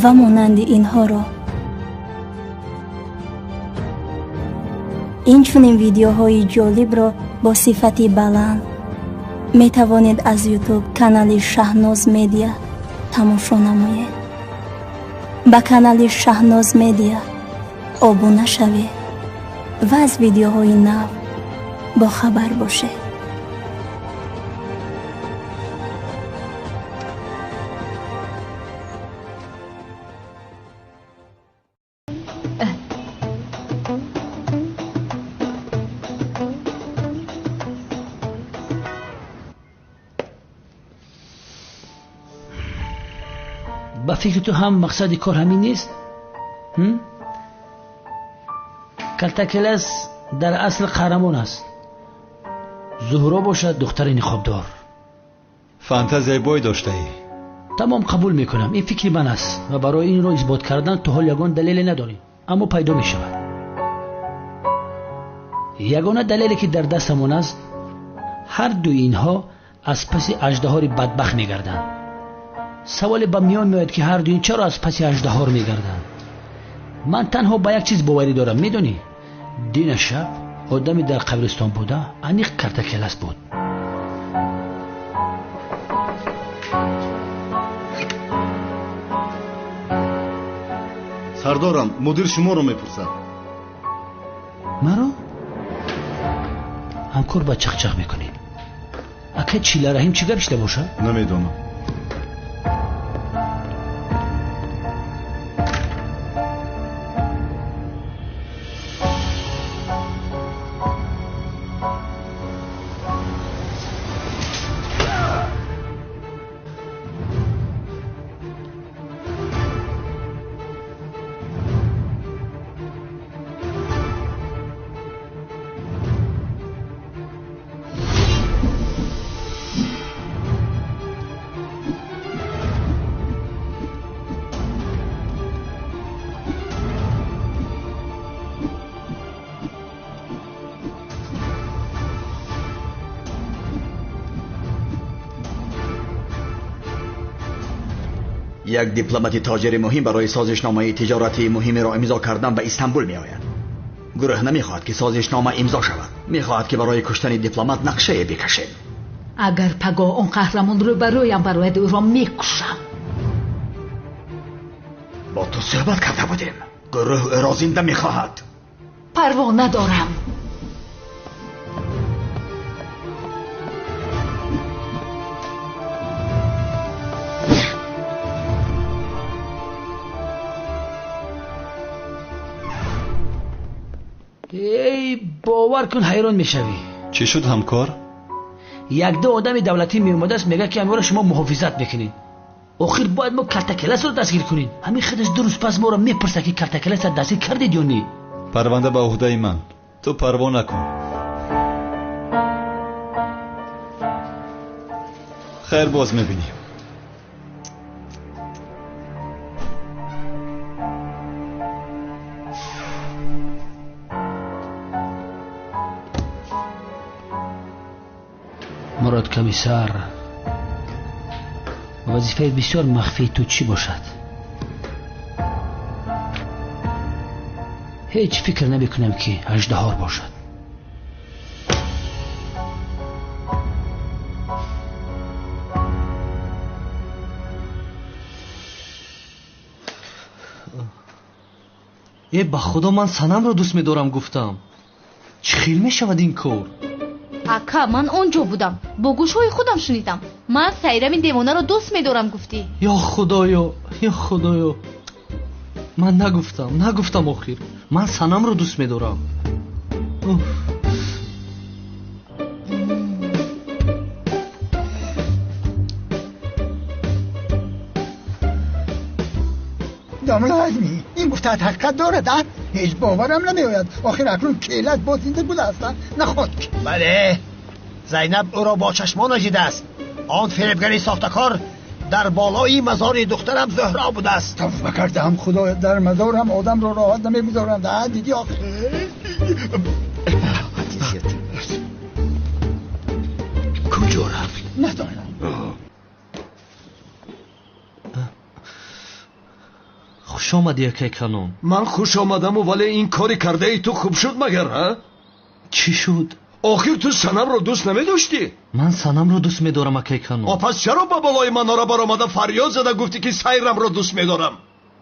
ва монанди инҳоро. Инчунин видеоҳои ҷолибро бо сифати баланд метавонед аз YouTube канали Шаҳноз Медиа тамошо намоед. Ба канали Шаҳноз Медиа обуна шавед ва аз видеоҳои нав бохабар бошед. Ба фикри ту ҳам мақсади кор ҳамин нест? Калтакелас дар асл қаҳрамон аст. Зуҳро бошад духтари ниқобдор. Фантазияи бой доштаӣ. Тамом, қабул мекунам, ин фикри ман аст ва барои инро исбот кардан то ҳол ягон далеле надорем, аммо пайдо мешавад. Ягона далеле ки дар дастамон аст, ҳар дуи инҳо аз паси аждаҳори бадбахт мегарданд. Саволе ба миён меояд ки ҳар дуин чаро аз паси аждаҳор мегарданд. Ман танҳо ба як чиз боварӣ дорам, медонӣ? Дина шаб одаме дар қабристон буда аниқ картакелас буд. Сардорам, мудир шуморо мепурсад. Маро? Ҳамкор ба чақчақ мекунӣ. Ака Чилараҳим чӣ гап шида бошад? Намедонам. Як дипломати тоҷири муҳим барои созишномаи тиҷоратии муҳимеро имзо кардан ба Истанбул меояд. Гурӯҳ намехоҳад ки созишнома имзо шавад. Мехоҳад ки барои куштани дипломат нақшае бикашем. Агар пагоҳ он қаҳрамон рӯбарӯям барояд, ӯро мекушам. Бо ту суҳбат карда будем. Гурӯҳ ӯро зинда мехоҳад. Парво надорам. Эй, бовар кун, ҳайрон мешавӣ. Чӣ шуд, ҳамкор? Як ду одами давлатӣ меомадааст, мегӯяд ки ҳамеро шумо муҳофизат мекунед. Охир бояд мо калтакеласро дастгир кунем. Ҳамин худаш ду рӯз пас моро мепурсад ки калтакеласро дастгир кардед ё не. Парванда ба уҳдаи ман. Ту парво накун. Хайр, боз мебинем. Мурод комиссар, вазифаи бисёр махфии ту чӣ бошад? Ҳеҷ фикр намекунам ки аждаҳор бошад. Э, ба худо ман Санамро дӯст медорам гуфтам. Чӣ хел мешавад ин кор? Ака, ман он ҷо будам, бо гӯшҳои худам шунидам. Ман Сайрами девонаро дӯст медорам гуфтӣ. Ё Худоё, ё Худоё, ман нагуфтам, нагуфтам. Охир ман Санамро дӯст медорам. Домла Азмӣ, ин гуфтаат ҳақиқат дорад, а? Ҳеҷ боварам намеояд. Охир акнун келат боз зинда будааст, наход. Бале, Зайнаб ӯро бо чашмонаш дидааст. Он фиребгари сохтакор дар болои мазори духтарам Зуҳро будааст. Тавба кардам, Худоё, дар мазорам одамро роҳат намегузоранд. А дидӣ охир? Куҷо рафт? Надонам. Хуш омадӣ, акай Канон. Ман хуш омадаму, вале ин кори кардаи ту хуб шуд магар, ҳа? Чӣ шуд? Охир ту Санамро дӯст намедоштӣ? Ман Санамро дӯст медорам, акай Канон. О, пас чаро ба болои манора баромада фарёд зада гуфтӣ, ки Сайрамро дӯст медорам?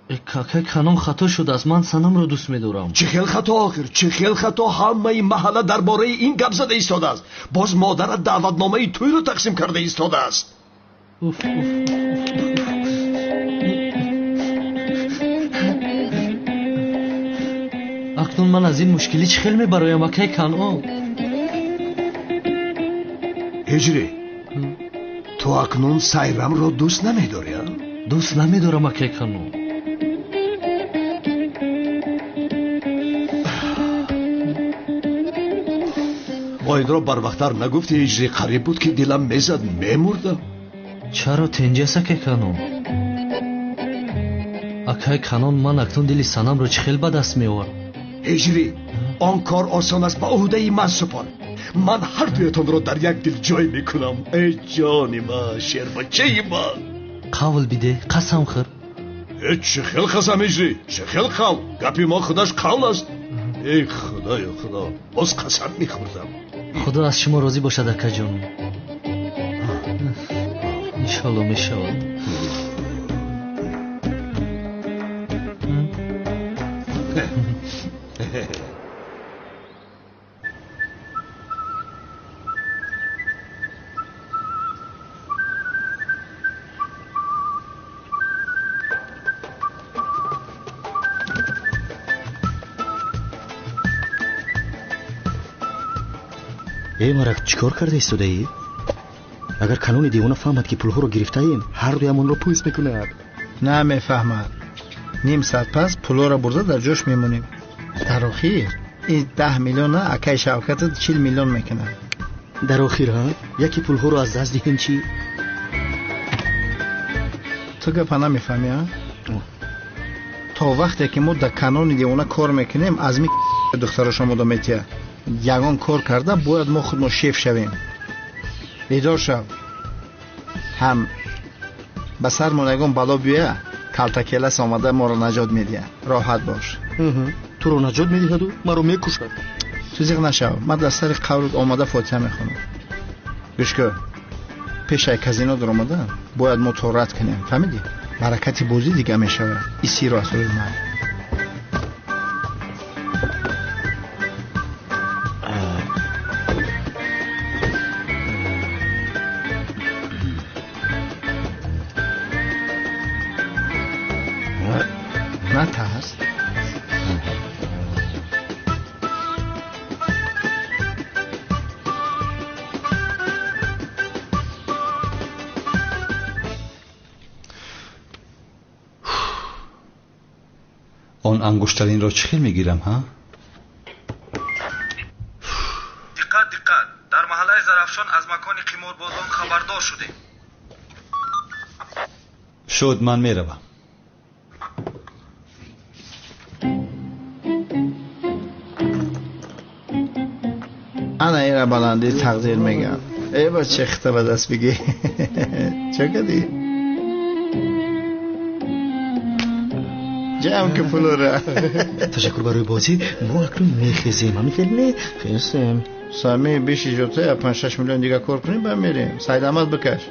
Акай Канон, хато шудааст. Ман Санамро дӯст медорам. Чӣ хел хато охир? Чӣ хел хато? Ҳамаи маҳалла дар бораи ин гап зада истодааст. Боз модарат даъватномаи тӯйро тақсим карда истодааст. Уф, уф. Акнун ман аз ин мушкилӣ чӣ хел мебароям, акай Канон? Ҳиҷрӣ, ту акнун Сайрамро дӯст намедорӣ? Дӯст намедорам, акай Канон. Бо инро барвақттар нагуфти, ҳиҷрӣ? Қариб буд, ки дилам мезад, мемурдам. Чаро тенҷаст, акай Канон? Акай Канон, ман акнун дили Санамро чӣ хел ба даст меоварам? Ҳиҷрӣ, он кор осон аст, ба ӯҳдаи ман супор. Ман ҳар дуятонро дар як дил ҷой мекунам. Эй ҷони ман, шербачаи ман. Қавл биде, қасам хӯр. Э, чӣ хел қасам, ҳиҷрӣ? Чӣ хел қавл? Гапи мо худаш қавл аст. Эй Худоё, Худо, боз қасам мехӯрдам. Худо аз шумо розӣ бошад, акаҷон. Иншоалло мешавад. Э, марак, чӣ кор карда истодаӣ? Агар Канони девона фаҳмад, ки пулҳоро гирифтаем, ҳар дуямонро пӯст мекунад. Намефаҳмад. Ним соат пас пулҳоро бурда дар ҷош мемонем. Дар охир ин 10 миллиона акай Шавкатат 40 миллион мекунад. Дар охир, ҳа, яке пулҳоро аз даст диҳем, чӣ? Ту гапа намефаҳмӣ, а? То вақте ки мо дар Канони девона кор мекунем, аз ми духтарош омода метиҳад. Ягон кор карда бояд мо худмо шеф шавем. Бедор шав. Ҳам ба сармон ягон бало биёя, калтакелас омада моро наҷот медиҳад. Роҳат бош. Туро наҷот медиҳаду маро мекушад. Ту зиқ нашав, ман дар сари қабрат омада фотиҳа мехонам. Гӯш кун, пешаи казино даромада бояд мо торат кунем, фаҳмидӣ? Баракати бозӣ дига мешавад. Ин сирро аз рӯи ман. Натарс. Он ангуштаринро чӣ хел мегирам, ҳа? Диққат, диққат! Дар маҳаллаи Зарафшон аз макони қиморбозон хабардор шудем. Шуд, ман меравам. Ана ира баландӣ тақдир мегам. Э, бача, хита ба даст бигӣ. Чӣ кардӣ? Ҷамъ ки пулора. Ташаккур барои бозӣ. Мо акнун мехезем. Ҳамин хел не? Хестем. Сами биши ҷота 5-6 миллион дига кор кунем, ба мерем. Сайдамад бикаш.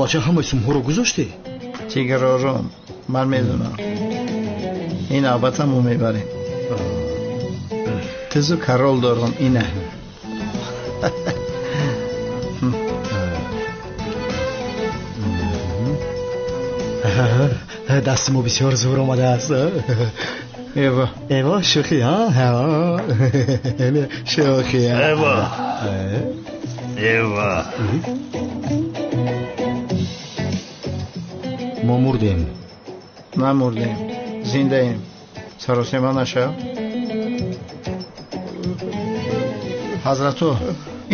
бача ҳамаи сумҳоро гузоштӣ? Тигр ором, ман медонам. Ин навбата мо мебарем. Тизу корол дорам ина. Дасти мо бисёр зур омадааст. Эва. Эва, шӯхӣ, ҳа? Шӯхӣ. Эва. Эва. Мо мурдем. Намурдем. Зиндаем. Саросема нашав. Ҳазрато,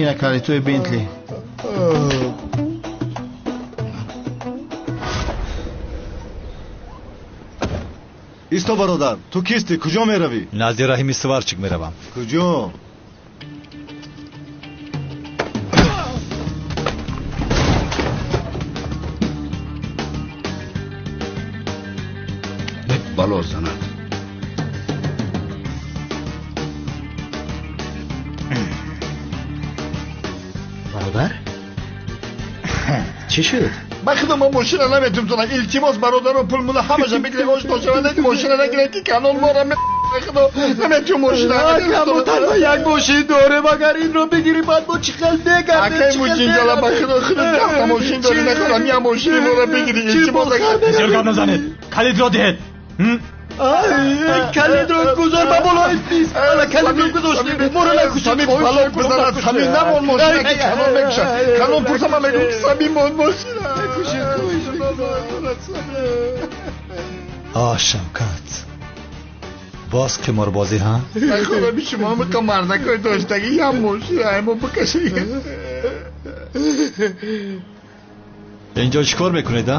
ина калитои Бентли. Исто бародар, ту кистӣ? Куҷо меравӣ? Назди Раҳими Сварчик меравам. Куҷо? Бало занад. Бародар? Чӣ шуд? Ба худо мо мошина наметумтонам. Илтимос бародаро, пул мула ҳамаша бигирем, ош ношава, мошина нагирем ки канон мора худо наметум мошина. Камутанҳо як мошин дорем, агар инро бигирӣ баъд мо чӣ хел мегардем? Акай муҷинҷала, ба худо худо даҳта мошин дорӣ, нахӯрам я мошини моро бигирӣ, илтимос. Бисёр гап назанед, калидро диҳед. Калидро гузор ба болои миз. Ала калидро гузоштем, моро накушед. Бало гузарад, самин намон мошина ки канон мекушад. Канон пурса, ман мегӯям ки самин мон мошина. А, Шавкат, боз қиморбозӣ, ҳа? Нахӯрам, шумо ҳамиқа мардакои доштагӣ ям мошина мо бикашед. Инҷо чӣ кор мекунед, а?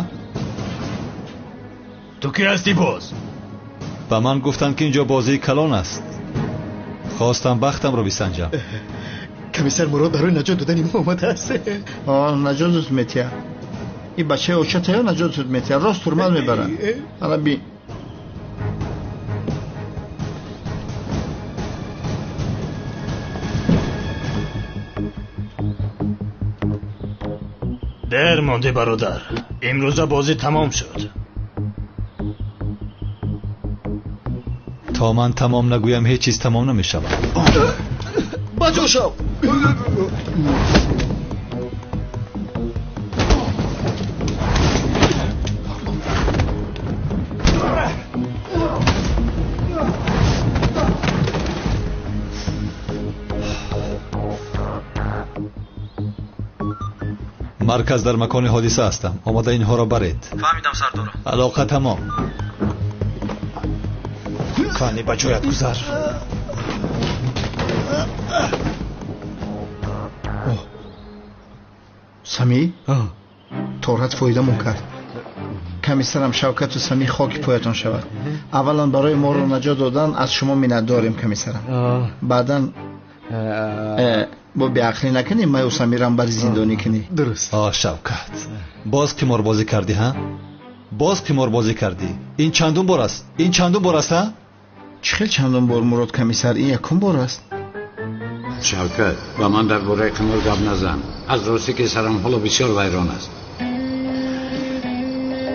Ту ки ҳастӣ боз? Ба ман гуфтанд, ки инҷо бозии калон аст. Хостам бахтамро бисанҷам. Комиссар Мурод барои наҷот додани мо омадааст. Наҷотат метиҳад. Ин бачаи очатая наҷотат метиҳад. Рост турмал мебарад. Ала би. Дер мондӣ бародар. Имрӯза бозӣ тамом шуд. То ман тамом нагӯям, ҳеҷ чиз тамом намешавад. Ба ҷо шав! Марказ, дар макони ҳодиса ҳастам. Омода инҳоро баред. Фаҳмидам, сардора. Алоқа тамом. Кани ба ҷоят гузар. Самӣ, торат фоидамон кард. Комиссарам Шавкату Самӣ хоки поятон шавад. Аввалан барои моро наҷот додан аз шумо миннатдорем, комиссарам. Баъдан бо беақлӣ накунӣ, маю Самирам бари зиндонӣ кунӣ. Дуруст. А, Шавкат, боз қиморбозӣ кардӣ, ҳа? Боз қиморбозӣ кардӣ. Ин чандум бор аст? Ин чандум бор аст, ҳа? Чӣ хел чандум бор, Мурод комиссар? Ин якум бор аст. Шавкат, ба ман дар бораи қимор гап назан. Аз ростӣ ки сарам ҳоло бисёр вайрон аст.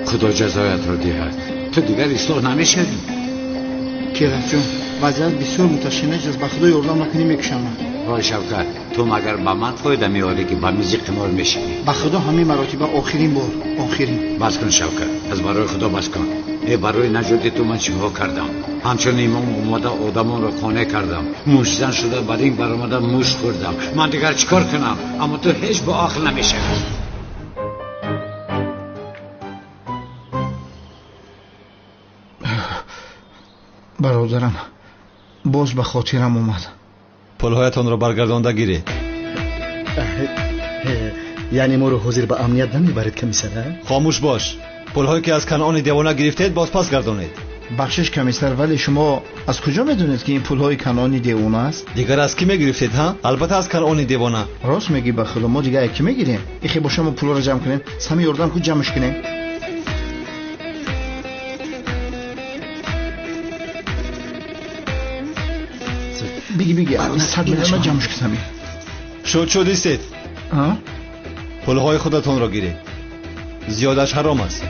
Худо ҷазоятро диҳад. Ту дигар ислоҳ намешавӣ. Керафҷон, вазъият бисёр муташанниҷ аст. Ба худо ёрдам накунӣ, мекушам. Вой Шавкат, ту магар ба ман фоида меорӣ, ки ба мизи қимор мешинӣ? Ба худо ҳамин маротиба охирин бор, охирин. Бас кун, Шавкат, аз барои худо бас кун. Э, барои наҷоти ту ман чиҳо кардам? Ҳамчун имом омада одамонро қонеъ кардам. Муштзан шуда ба ринг баромада мушт хӯрдам. Ман дигар чӣ кор кунам? Аммо ту ҳеҷ бо ақл намешавӣ. Бародарам, боз ба хотирам омад. Пулҳоятонро баргардонда гиред. Яъне моро ҳозир ба амният намебаред, комиссар? Хомӯш бош. Пулҳое ки аз Канони девона гирифтед, боз пас гардонед. Бахшиш, комиссар, вале шумо аз куҷо медонед, ки ин пулҳои Канони девона аст? Дигар аз кӣ мегирифтед, ҳа? Албатта аз Канони девона. Рост мегӣ, ба худо, мо дигар кӣ мегирем? Ихе боша, мо пулҳоро ҷамъ кунем. Сами, ёрдам кун, ҷамъш кунем. Биги, биги, 100 миллиона ҷамъш кун, Сами. Шуд, шуд, истед. Пулҳои худатонро гиред. Зиёдаш ҳаром аст.